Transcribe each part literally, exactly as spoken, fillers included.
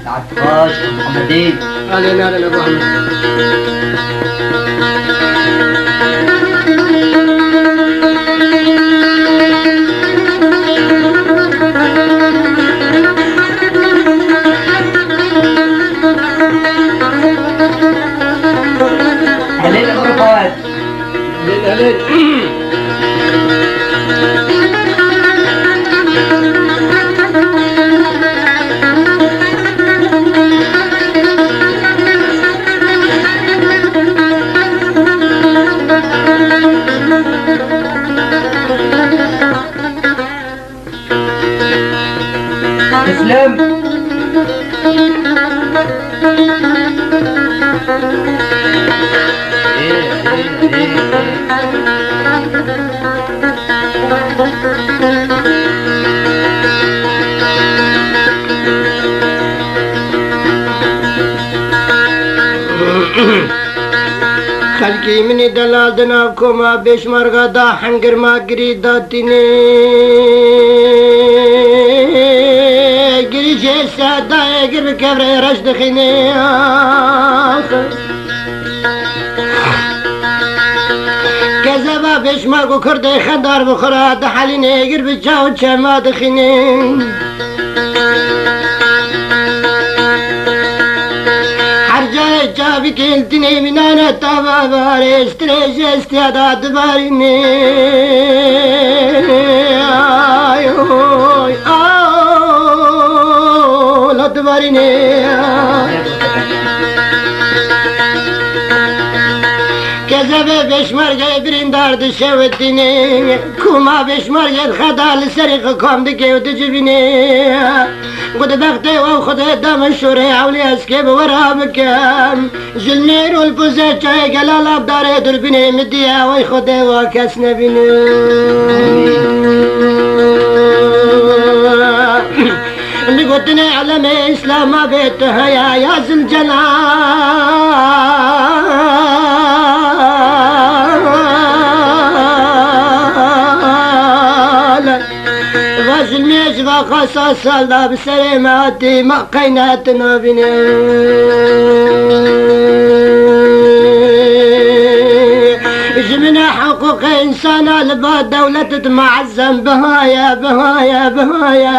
Saet xweş, Muhammedî. Alê nare ne Muhammed. Helê ne Muhammed. Teslîm. Xelkê min ê delal di nav koma Pêşmerga da hengirma girî datînê. Girî jê sedayê gir bi kevrê reş dixînê. Ax. Kezeba Pêşmerg û Kurdê xendar bi xwe re dihelînê, gir bi çaw û çema dixînê. Her carê çavîkê li tinê mînane tava barê, ji tinê jê stiya da dibarînê. Ay, oy, aw, la dibarînê. Kezebê Pêşmergê birîndar dişewitînê. Kuma Pêşmergê xeda li serê xwe kam dike û dicivîne. Got, bextê we Xwedê da min şûrê ewlê ez kê bi we re bikim. Ji li mêr û li pozê çayê gelal avdarê durbînê min diye, wey Xwedê wa kes nebîne. Li gotinê elemê Îslama bê tu heye ya Zilcelal. Va zilmê ji va xasa sal da bi serê me hatî, ma qey ne tu nabîne. Ji min e hiqûqê însana li ba dewletit muezzem bihaye, bihaye, bihaye.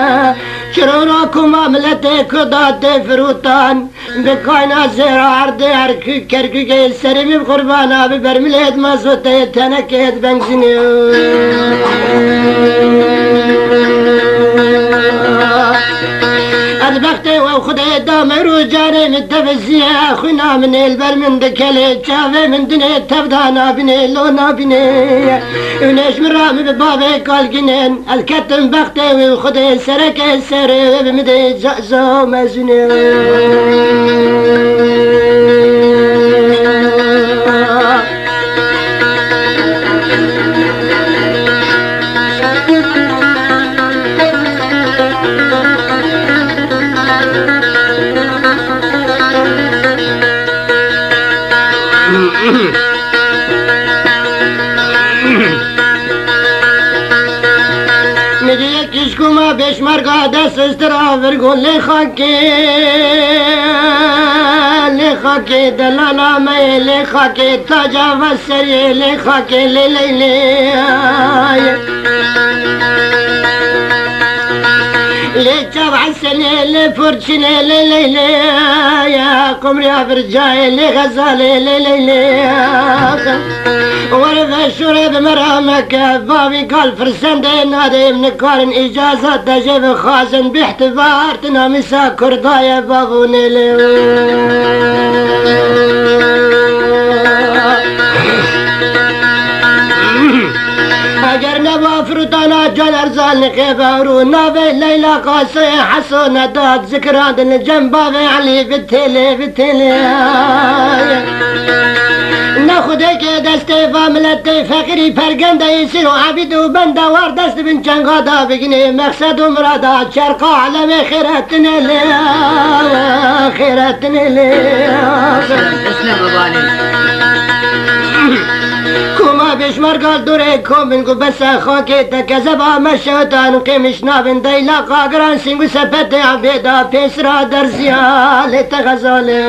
Çirora ku ma miletê Kurda tê firotan, bi kayna zêra erdê Erkûk, Kerkûkê serê min bi qurbana bi bermilêt mazotê tenekêt benzînê. Ez bextê we Xwedê da me rû carê min teviziye, xwîna min ê li ber min dikelê, çavê min dinê tev da nabînê, lo nabînê. Û nêj min ra min bi bavê kalgînên. Ez ketim bextê wî û Xwedê sereke serê wê bi min dê ca-, ca mezûnê. Min yek ji ku me Pêşmerga dest ji te re vir got, lê xakê, lê xakê delala me yê, lê xakê taca ve serê, lê xakê lê ley lê. Lê çav Esenê, lê Furçinê, lê ley lê. Ya qumriya vir cayê, lê Xezalê, lê ley lê. Were ve şûrê bi me re meke, bavî kal firsendê nadê, em nikarin îcaza te jê bixwazin, bîhtibar tu namîsa Kurda ye, bavo nêlê. Eger neba firutana Can Erzal nixê be û navê Leyla Qasê Heso nedat zikirandin li cem bavê Elî bi têlê, bi têlê. Ne xudê kê dest Destê va miletê feqîrî pergende êsîr û ebîd û bende war dest bin çenga da bigine meqsed û mirada çerqa alemê xêretinê lê, xêretinê lê. Husne babanê. Kuma bêşmar gal dorê kom bin ku bese xakê te kezeba me şewtan qêmiş nabin deyla qagiran sîng û sepetê abê da pêsira derziya lê te xezalê.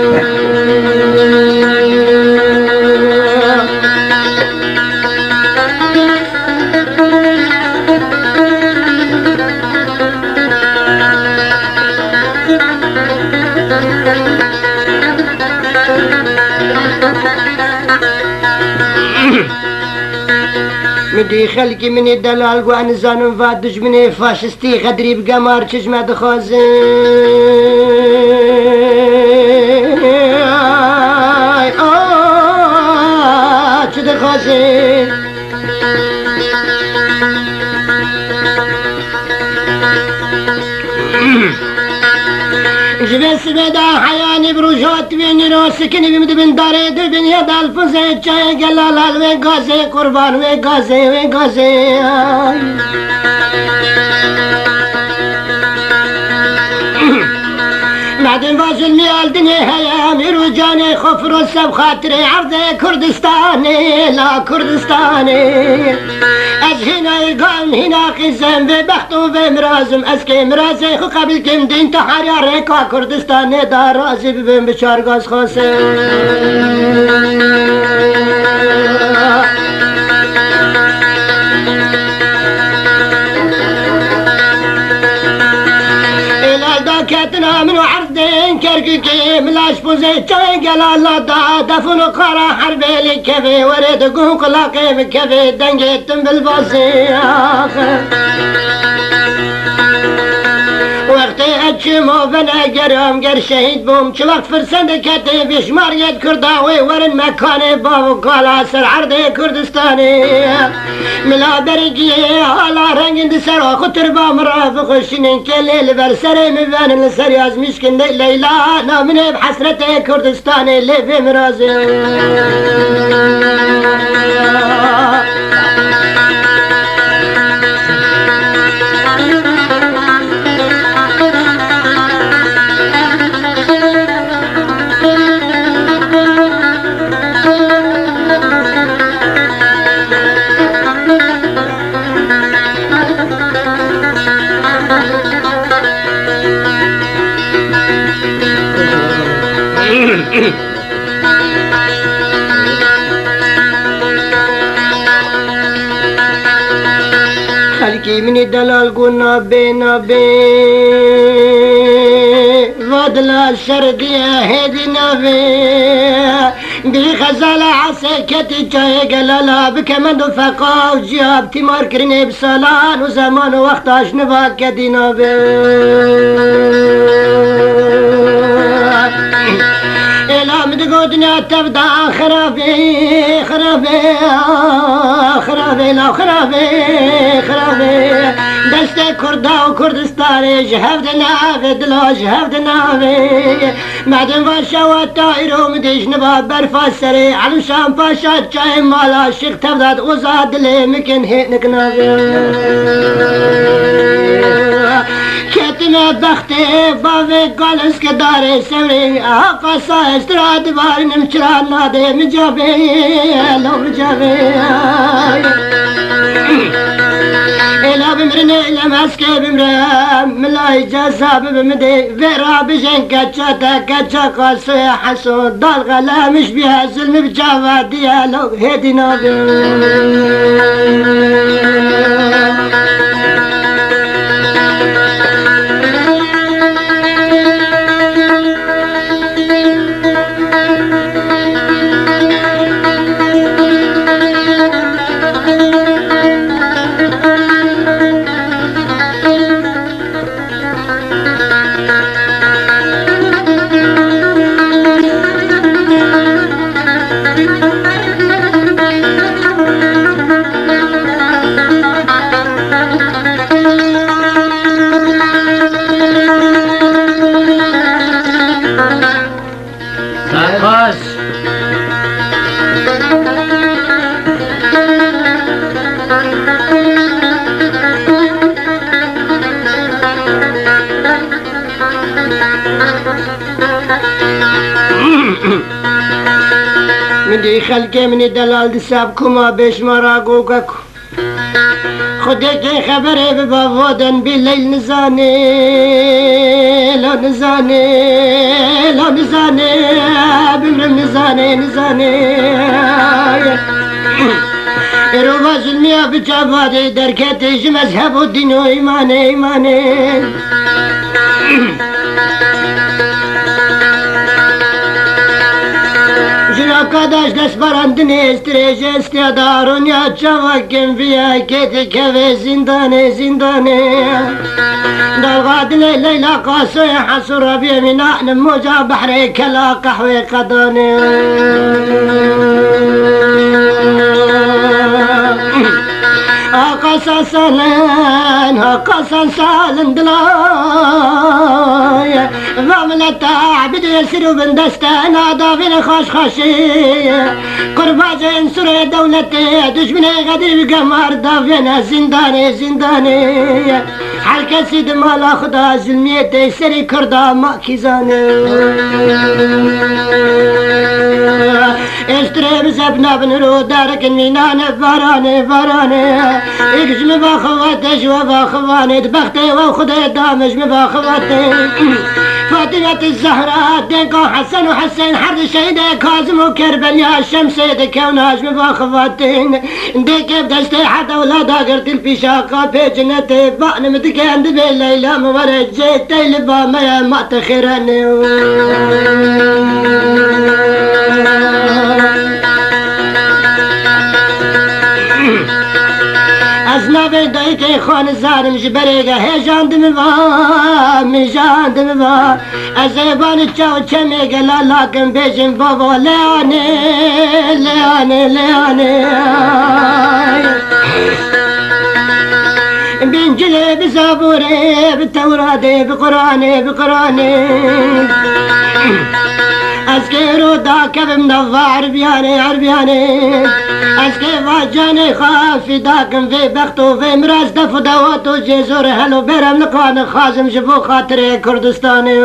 Min dî xelkî min ê delal got, ez nizanim va dijminê faşistî xedrî bi gemar çi ji me dixwaze. Ay, ah, çi dixwaze. Ji vê sibê de heyanî bi roja divê nîro sikinî bî min di bin darê dubinê de alfuzê çayê gelal al wê gazê qurban wê gazê wê gazê. Madem va zulmî al dinê heye, mîr û canê xwe firoz se bi xatirê erdê Kurdistanê, la Kurdistanê. Ez hîna îlgam, hîna qîzem, vê bext û vê mirazim, ez kê mirazê xwe qebîl kim, dîn tu herya rêka Kurdistanê da razî bibim bi çar gaz xwase. Êlal da ketina min û erdên Kerkûkê, min laş pozê çayê gelala da, defûn û qara herbê lê kevê, werê di gun qulaqê bikevê, dengê tim bilbazê ax. Wextê ez çimo vene geram, ger şehîd bûm, çi wext firsendê ketê, bêşmar yet Kurda wê werin mekanê bav û kala ser erdê Kurdistanê. Mila berî giyê ala rengin di ser xwe, xwe tirba min re bixweşînin, kelê li ber serê min venin, li ser yaz mişkin de Leyla, na min ê bi hesretê Kurdistanê lê vê mirazê. Xelkê min ê delal got nabê, nabê. Va dila şer diye hêdî nabê. Bî xezala esê ketî çayê gelala, bi kemend û feqa û ciya, bi tîmar kirinê bi salan û zeman û wexta ji niva kedî nabê. Êla min digot ne tev da xirabê, xirabê, xirabê, la xirabê, xirabê. Destê Kurda û Kurdistanê ji hev dinavê, dilo ji hev dinavê. Madem va şewa tayro min dê ji niva berfa serê, Elîşan Paşa çayê mala Şêx Tevdat oza dilê min kin hê nik navê. Ketime bextê bavê Kaliske darê sewrê, ha qasa ez tira divarînim çira nadê min cabê, lo min cabê. Êla bimrinê, êla meskê bimre, milayê ceza bibe min dê, vê ra bijên keça te, keça Qasoya Heso, dal xelemiş bî hezil min bi cava diye, lo hêdî nabê. Min dî xelkê min ê delal disa bi koma bêşmara goga ku Xwedê kê xeberê bi bavo den bî leyl nizanê, la nizanê, la nizanê, bimrim nizanê, nizanê. Êro va zulmiya bi çavadê derketê ji mezheb û dîn û îmanê, îmanê. Jina ka daş dest barandinê, strêjê stiya da aroniya çava kin viya kê dikeve zîndanê, zîndanê. Dalga dilê Leyla Qasoyê Heso Rabiyê Mîna, moca behrê kela qehwê qedanê. Aqasa salin, aqasa salin dilay. Va mileta bidê sir û bindeste, na davêne xweş xweşî. Qurbacên surê dewletê, dijminê xedir bi gemar davêne zîndanê, zîndanê. Her kesî di mala xwe de zilmiyê tê serî Kurda makî zane. Êştirê bi zebna binir û darikin mînane varanê, varanê. Êk ji min va xevatê, ji we va xevanê, di bextê we Xwedê da min ji min va xevatê. Fatîme tu Zehra, dêka Hesen û Hesên, her di şehîdê Kazim û Kerbeliya Şemsê dikewna ji min va xevatên. Dêkê bi destê her dewla dagirtin pîşa qapê cinetê, bane min diken dibê Leyla min were cê tey li ba me ye ma te xêrenê. Ez navê dayikê xwe nizanim ji berê ge hêjan dimiva, mijan dimiva. Ez ê van çaw çemê gelala kim bêjim bavo leanê, leanê, leanê. Bîncilê bi Zaburê, bi Tewradê, bi Quranê, bi Quranê. Ez kê ro dakevim nava Erbiyanê, Erbiyanê. Ez kê va canê xwe fîda kim vê bext û vê miras def û dewat û cêzor helo berem niqane xazim ji bo xatirê Kurdistanê.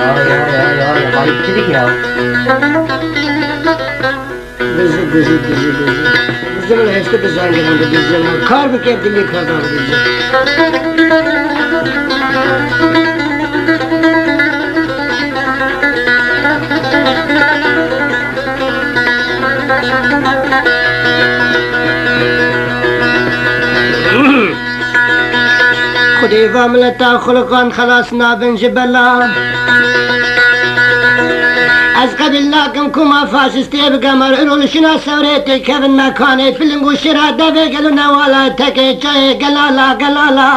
Ay, ay, ay, ay, ay, çi dike ya? Bizi, bizi, bizi, bizi. Bizi min hişti bi zengin, bizi min kar bike, dilê kar da bizi. Xwedê va mileta xuliqan xelas nabin ji bela. Ez qebîl nakim ku ma faşistê bi gemar û li şina sewrê têkevin mekanê piling û şira devê gel û newala tekê çayê gelala, gelala.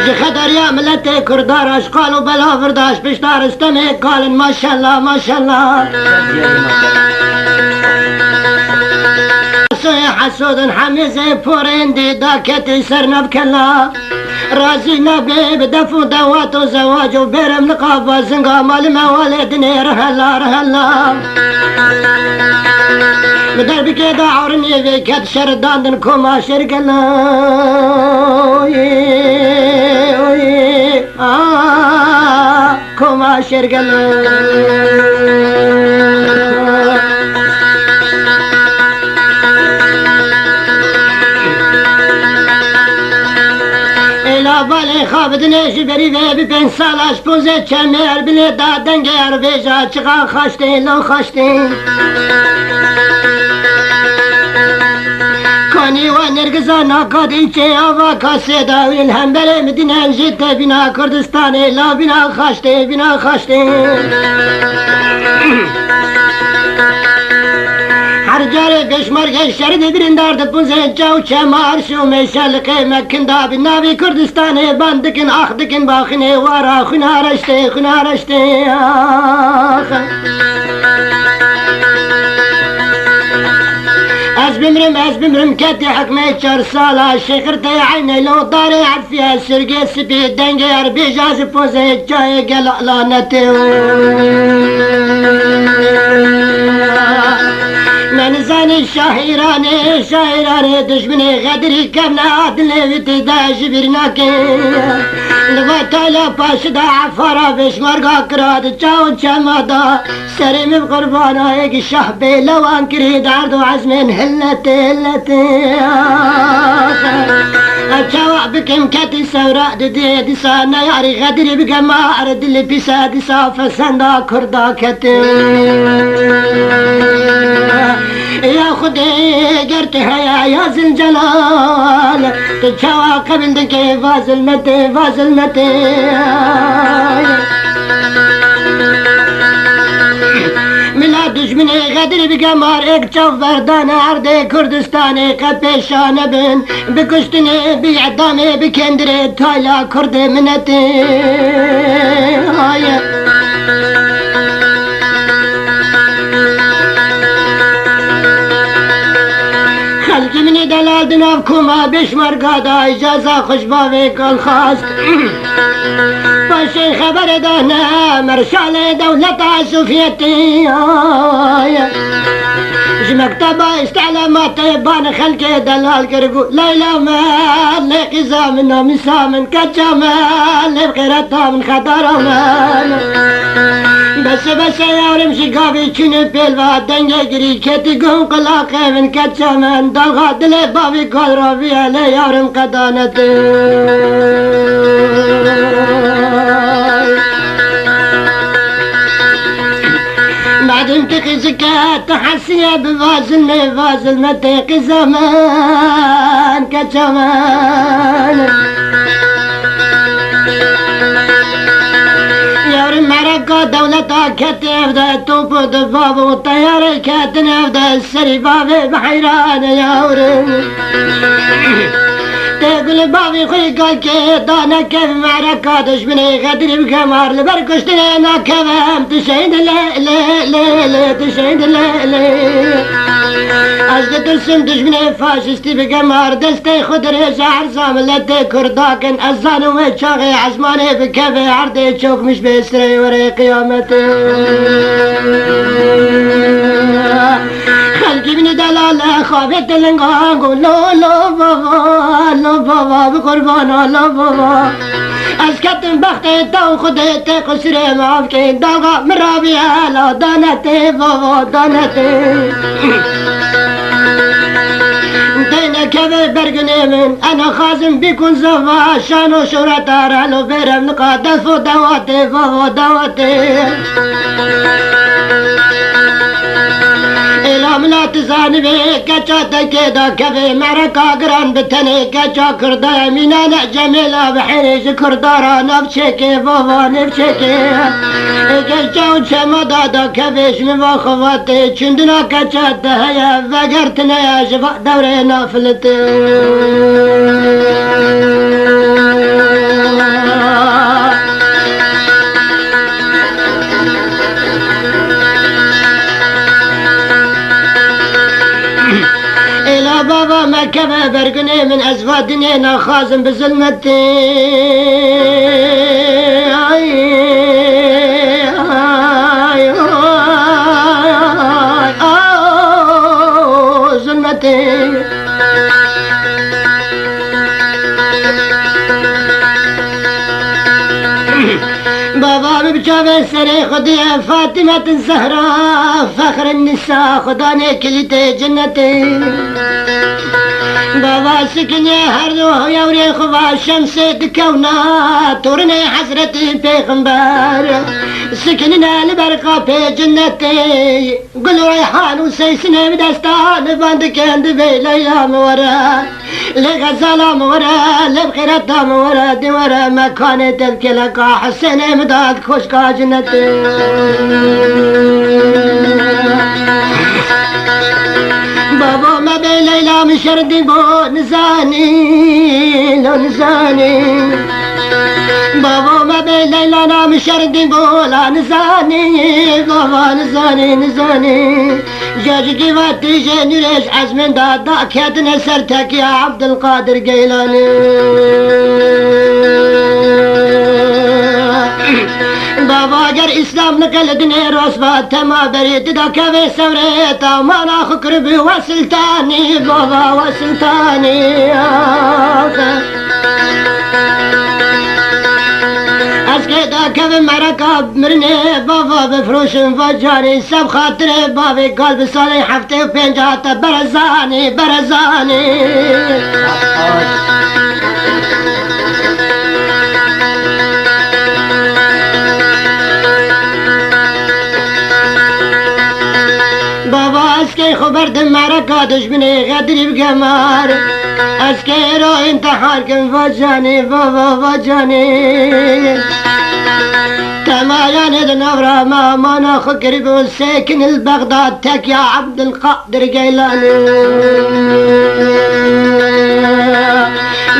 Ji xedariya miletê Kurda re ji qal û bela virdaş pişta Ristemê kalin maşallah, maşallah. Soyê hesodin hemêzê porên dê daketê ser navkela. Razî nabe bi def û dewat û zewac û bêrem niqaba zinga malime walê dinê rihela, rihela. Bi derbikê de awrinê vê ket şer dandin koma şergela. Oy, oy, a. Koma şergelo. Êla balê xwe bidinê ji berî vê bi pênc sala ji pozê çemê Erbilê da dengê Ervêja çiqa xaştê lo xaştê. Kanî we nergiza naka dî çê ava kasê da wî hemberê min dînen jî te bîna Kurdistanê la bîna xaştê bîna xaştê. Her Carê pêşmergê şerî di birîndar di punzên çaw çemar şû mêşe li qê me kinda bi navî Kurdistanê ban dikin, ax dikin baxinê wara xwîna reştê, xwîna reştê, ax. Ez bimrim, ez bimrim, ketî hikmê çar sala, şêxirtê eynê lo darê erfiye, sirgê sipî dengê erbêja ji pozê çayê gela lanetê. Me nizanî şahîranê, şahîranê dijminê xedirî kevne dilê wî tê de ji bîr nake. Li va tayla paşi de efara pêşmerga kira di çaw çema da. Serê min bi qurbana êk şah bê lewan kirî derd û ezmên hilletê, hilletê. Ez çawa bikim ketî sewra didê dîsa neyarî xedirî bigema er dilî pîsa dîsa fesenda kurda ketê. Ya Xwedê ger tu heye ya Zilcelal, tu çawa qebil dike va zilmetê, va zilmetê. Mila dijminê xedirî bi gemar êk çav berdane erdê Kurdistanê qe pêşane bin. Bi kuştinê, bi edamê, bi kendirê tayla kurdê minetê. Aye. Xelkî min ê delal di nav koma pêşmerga da îcaza xwe ji bavê kal xwest. Paşê xeberê dane merşalê dewleta Sovyetî. Ji mekteba îstîlamatê bane xelkê delal kir, got: Leyla min, lê qîza min, namîsa min, keça min, lê xêreta min, xedara min. Bese bese yarim ji gavê çûnê pêl va dengê girî ketî gom qilaqê min, keça min, dalga dilê bavî kal raviye, lê yarim qedanetê. Madem tu qîzike, tu hesiye bi va zilmê, va zilmetê qîza min, keça min. Yarim mereka dewleta ketê ev de, top û dibab û teyarê ketin ev de, serî bavê bi heyran e yarim. Tê gul bavê xwe galkê da nekev mereka dijminê xedirî bi gemar li ber kuştinê nakevem, tu şehîd lê, lê, lê, lê, tu şehîd lê, lê. Ez ditirsim dijminê faşîstî bi gemar destê xwe dirêje erza miletê kurdakin. Ez zanim wê çaxê ezmanê bikeve erdê çokmiş bê sirê were qiyamete. Xelkî min ê delal e, xavê dilingan go lo, lo bava, lo bava, bi qurbana lo bava. Ez ketim bextê te û Xwedê tê qusirê maf kê. Dalga min raviye la danetê bava, danetê. Tê nekeve bergunê min, ena xazim bîkun zava, şan û şohreta relo bêrem nika, defo dawatê bava, dawatê. Êla mila tu zanibê, keça tekê da kevê, mereka giran bi tenê, keça kurdaya mînane cemêla bi herê ji kurdara navçêkê, bava nêvçêkê. Ê keça û çema da da kevê ji min va xevatê, çundina keça te heye, vegertine ya ji va dewrê nafilitê. Êla bava me keve bergunê min, ez va dinê naxwazim bi zilmetê. Ay, ay, ay, ay, ay, zilmetê. Bava min bi çavê serê xwe diye Fatimet Zehra, fexr nisa, xudanê kilîtê cenetê. Bava sikiniye her du hewrê xwe va şemsê dikewna, torunê Hezretî Pêxember. Sikinine li ber qapê cenetê. Gul û reyhan û seysinê bi destan van dikin, divê Leyla min were, lê xezala min were, lê bi xêreta min were, dê were mekanê te bi kêleka Husênê min da di koşka cenetê. Şerdî bo nizanî, lo nizanî. Bavo me bê Leylana min şerdî bo la nizanî, bava nizanî, nizanî. Jecikî ve tîjê nûrêj ezmên da, da ketine ser tekiya Abdulkadir Geylanî. Bava ger Îslam niqe li dinê rosva tema berê dida kevê sewrê tamana xwe kiribû we siltanî, bava we siltanî. Axe. Ez kê dakevim mereka mirinê, bava bifroşim va canî, seb xatirê bavê kal bi salê heftê û pênc hate berezanî, berezanî. Bava ez kê xwe berdim mereka dijminê, xedirî bi gemar. Ez kê îro întihar kim va canî, va, va, va canî. Temayanê di nav ra me amana xwe kiribû sêkin li Bexdad tekiya Abdulkadir Geylanî.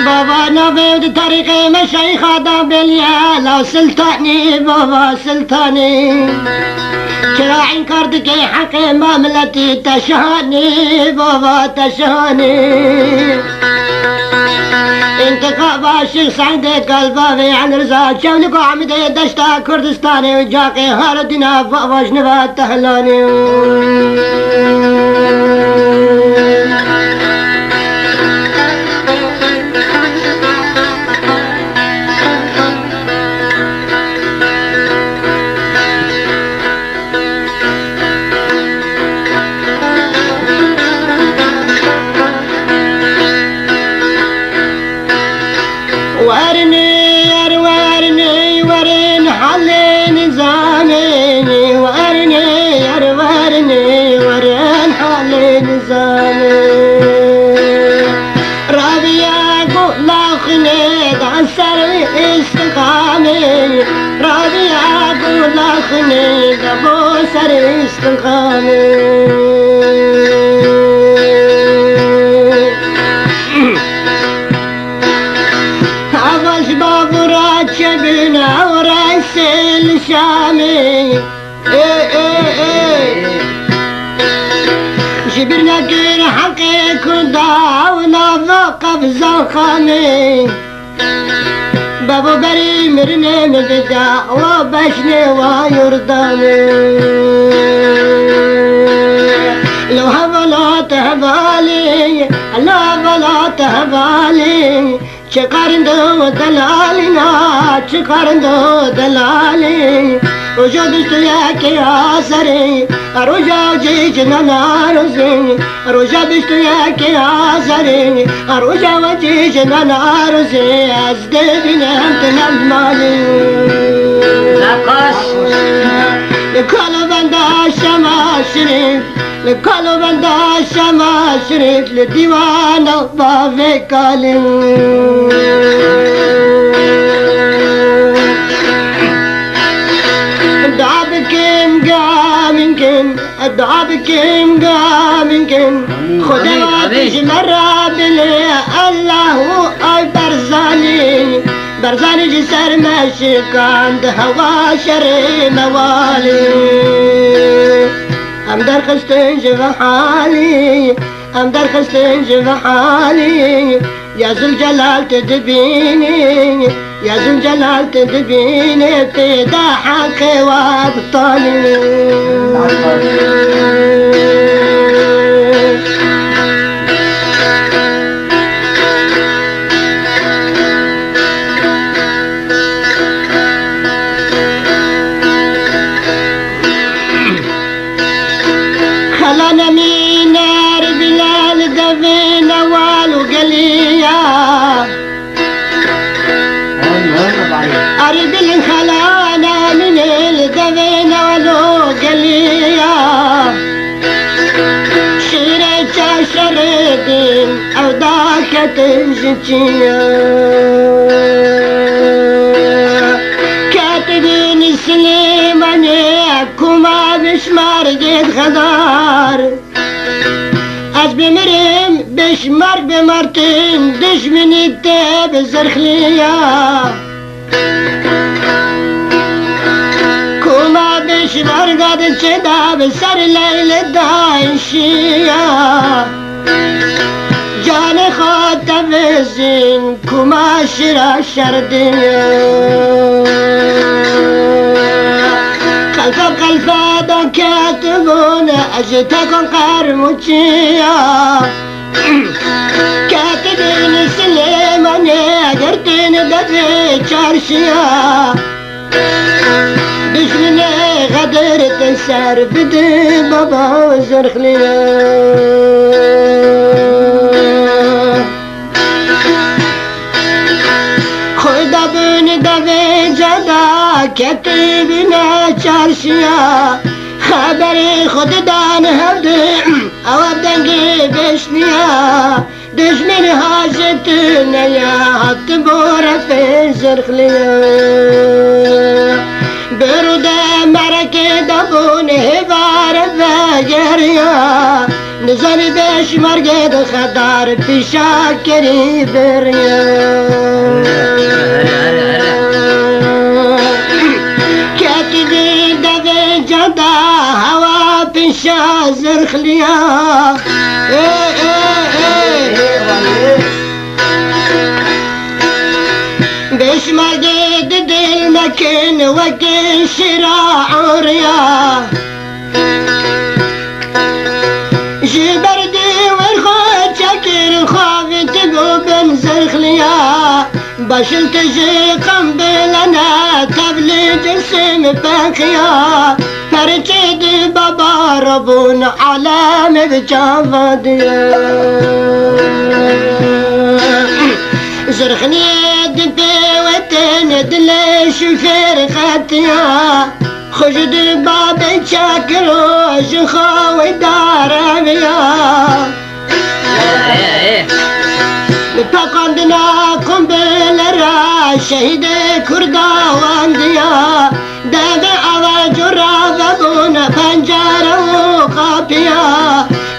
Bava navê di tarîxê me şeyxa da bêliye la siltanî, bava siltanî. Çira înkar dike heqê me miletî te şihanî, bava te şihanî. Întiqaba Şêx Seîdê Kalbavê Elirza, Çewlik û Amidê, deşta Kurdistanê û caqê Haredîna, bava ji niva Tehlanê. Werinê yer werinê werin halê nizamê, werinê yer werinê werin halê nizamê. Rabiya gula xinê da ser îstiqamê, Rabiya gula xinê da bo ser îstiqamê. Hava ji bavura çebin ew resê li Şamê. Ê, ê, ê. Ji bîr nekir heqê ku da ew nava qevza xanê. Bavo berî mirinê min bida, wa beşnê wa Yordanê. Lo hevala te hevalî, lo hevala te hevalî. Çi qarindo delalîna, çi qarindo delalî. Roja bîst û yekê Azerê, roja cî cinana rozê. Roja bîst û yekê Azerê, roja we cî jinana rozê, ez dibînim tu ne li malê. Li Kalovenda Şema Şerîf, li Kalovenda Şema Şerîf, li dîwana bavê kalê. Dua bikim gamîn kim, dua bikim, gamîn kim. Amîn, Xwedê amîn, wa amîn. Ji me re bilê, Allahu ay Barzanî. Barzanî ji ser me şikand, hewa şerê me walî. Em derxistin ji vê halî, em derxistin ji vê halî. Ya Zilcelal tu dibînî, ya Zilcelal tu dibînî, pê de heqê we bi talî. Xela nemîne Erbilê li devê newal û geliya. Erbil xela nemîne li devê newal û geliya. Şîrê çaşerê din ew daketin ji çiya. Ketibîn Silêmanê kuma bişmar gêt xedar. Ez bimirim, bêşmerg bê Mertin, dijminî te bi zirxliya. Kuma bêşmerga diçe da bi ser Leyli dayşiya. Canê xwe te vizîn, kuma şira şerdiya. Qelfe qelfe da ketibûn, ez jî tekon qermûçiya. Ketibîn Silêmanê, girtin devê çarşiya. Dijminê xedir te ser bidi baba zirxliya. Xweda bin devê cada ketibîne çarşiya. Xeberê xwe didan hevdi, ew ev dengê bêşniya. Dijmin hajê tu neye, hat bo refê zirxliya. Bi rû de merekê de bûn hêvare vegeriya. Nizanî bêşmergê di xedar pîşa kerî beriya. Ketibî devê cada hewa pîşa zirxliya. Ê, ê, ê. Bêşmergê di dil mekin wekî şira ariya. Ji ber dîwêr xwe çekir xwe vîtibû bin zirxliya. Başil tu ji qembile ne tevlî cisim pexiya. Perçê di baba re bûn alem bi çava diya. Zirxniyê di pêwetin dilê şifêr xetiya. Xwe ji di babê çekiro ji xwe wê dareviya. Bi peqandina kombilera şehîdê Kurda wendiya. Devê ava cura vebûn pencere û qapiya.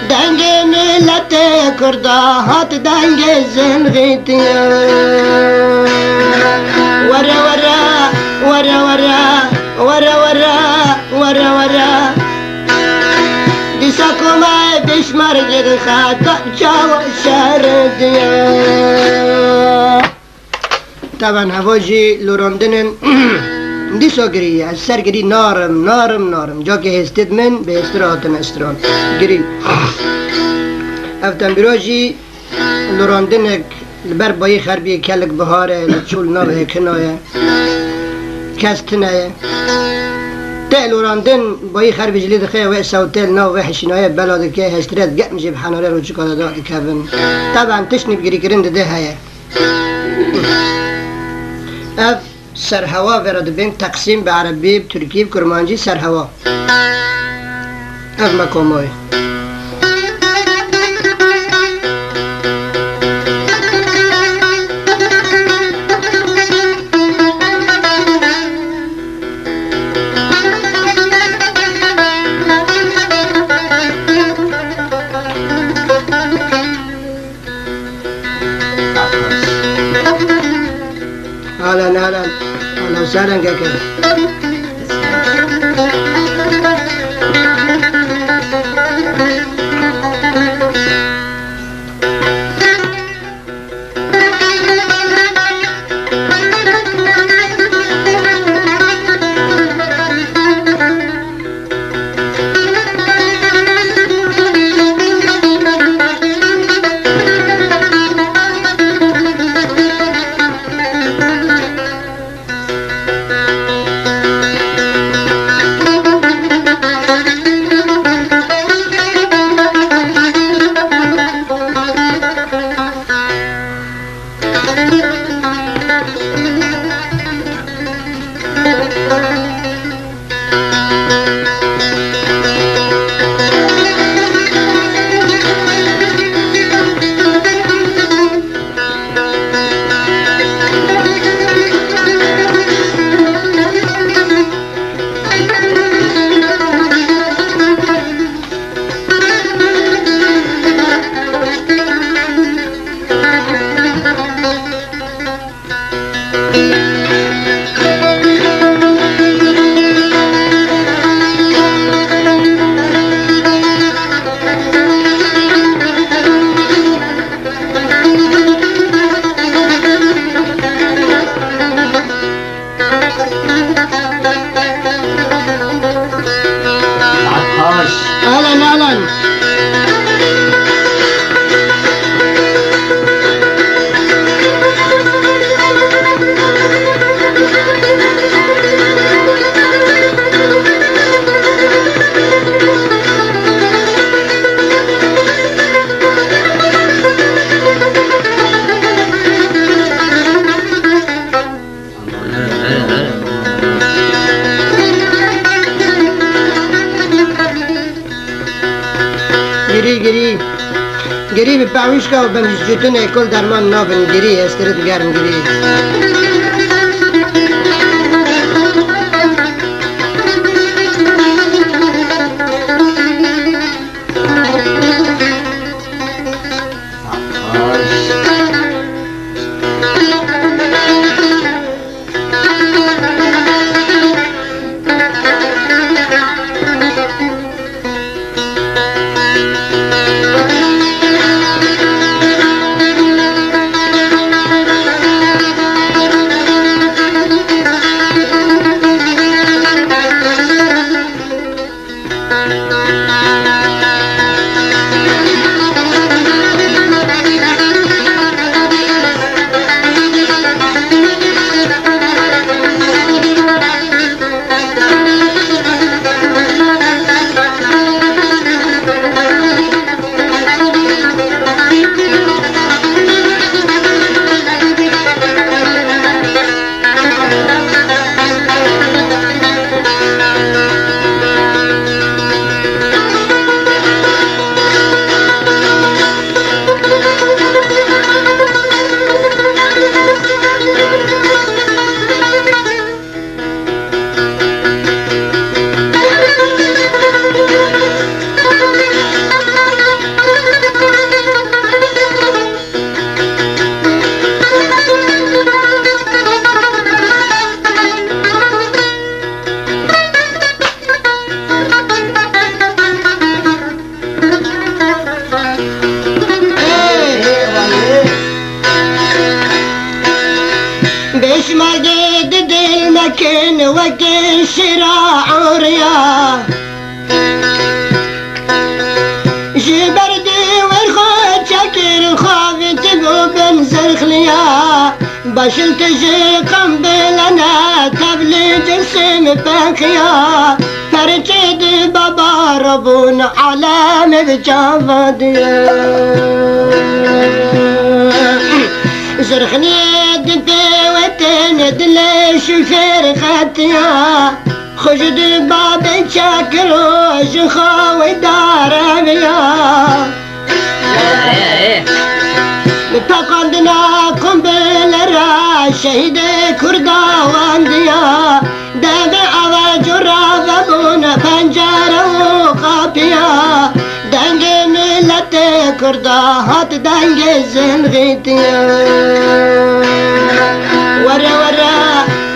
Dengê miletê Kurda hat dengê zilxîtiya. Were were, were were, were were, were were. Dîsa komay pêşmergê dixe, çawa şer diye. Taban heva jî lorandinin dîsa girî, ez ser girî narim, narim, narim. Cakê hêstê di min, bi hêstir hatine stran. Girî. Ev tembîra jî lorandinek li ber bayî xerbiyê kelik bihar e, li çûl nav hêkina ye. Kes tine ye. Te lorandin bayî xerbî ji lê dixe, wê sewtê li nav vê hişînaye bela dike, hêstire digetim jê bi henare rûçika de da dikevin. Taban tiştnî bi girîkirin dide heye. Ev serhewa vera dibên teqsîm bi erebî, bi tirkî, bi kurmancî serhewa. Ev me komoyê. Ahlan, ahlan. Ahlan, sahlan keke. Girî, girî bi pawîşka û bi mîzcûtinê kul derman nabin girî, êstirit germ girî. Bêşmagê di dil mekin wekî şira ûriya. Ji ber dîwêr xwe çekir xwe vîtibû bin zirxliya. Başil tu ji qembile ne tevlî cisim pexiya. Perçê di baba re bûn alem bi çava diye. Zirxniyê di pêwetin dilê şûfêr xetiya. Xwe ji di babê çekiro ji xwe wê dareviya. Bi peqandina qumbilera şehîdê Kurda wendiya. Devê ava cura vebûn pencere û qapiya. Dengê miletê Kurda hat dengê zilxîtiya. Were were,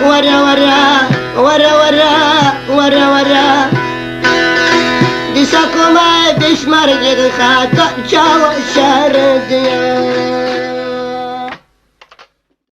were were, were were, were were. Dîsa koma pêşmergê xeta çawa şer diye.